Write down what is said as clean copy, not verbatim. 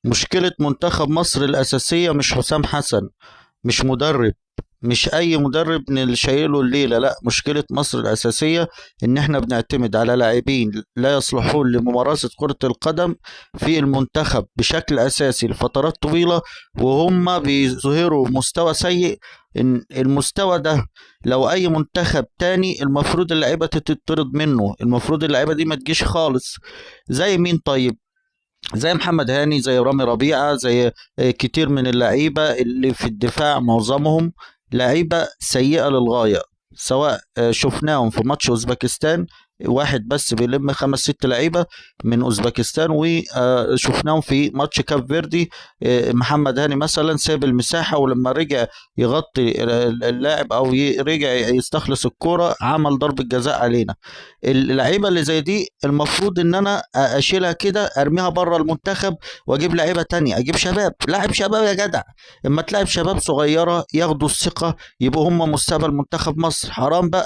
مشكلة منتخب مصر الأساسية مش حسام حسن، مش مدرب، مش أي مدرب شايله الليلة. لا، مشكلة مصر الأساسية إن إحنا بنعتمد على لاعبين لا يصلحون لممارسة كرة القدم في المنتخب بشكل أساسي لفترات طويلة، وهم بيظهروا مستوى سيء. إن المستوى ده لو أي منتخب تاني المفروض اللعيبة تتطرد منه، المفروض اللعيبة دي ما تجيش خالص. زي مين طيب؟ زي محمد هاني، زي رامي ربيعة، زي كتير من اللعيبة اللي في الدفاع، معظمهم لعيبة سيئة للغاية. سواء شفناهم في ماتش أوزبكستان، واحد بس بيلم 5 6 لعيبة من أوزبكستان، وشفناهم في ماتش كاب فيردي. محمد هاني مثلا ساب المساحة، ولما رجع يغطي اللاعب أو رجع يستخلص الكرة عمل ضربة جزاء علينا. اللعيبة اللي زي دي المفروض ان انا اشيلها كده، ارميها بره المنتخب واجيب لعيبة تانية، اجيب شباب، لاعب شباب يا جدع. اما تلاعب شباب صغيرة ياخدوا الثقة يبقوا هم مستقبل منتخب مصر. حرام بقى.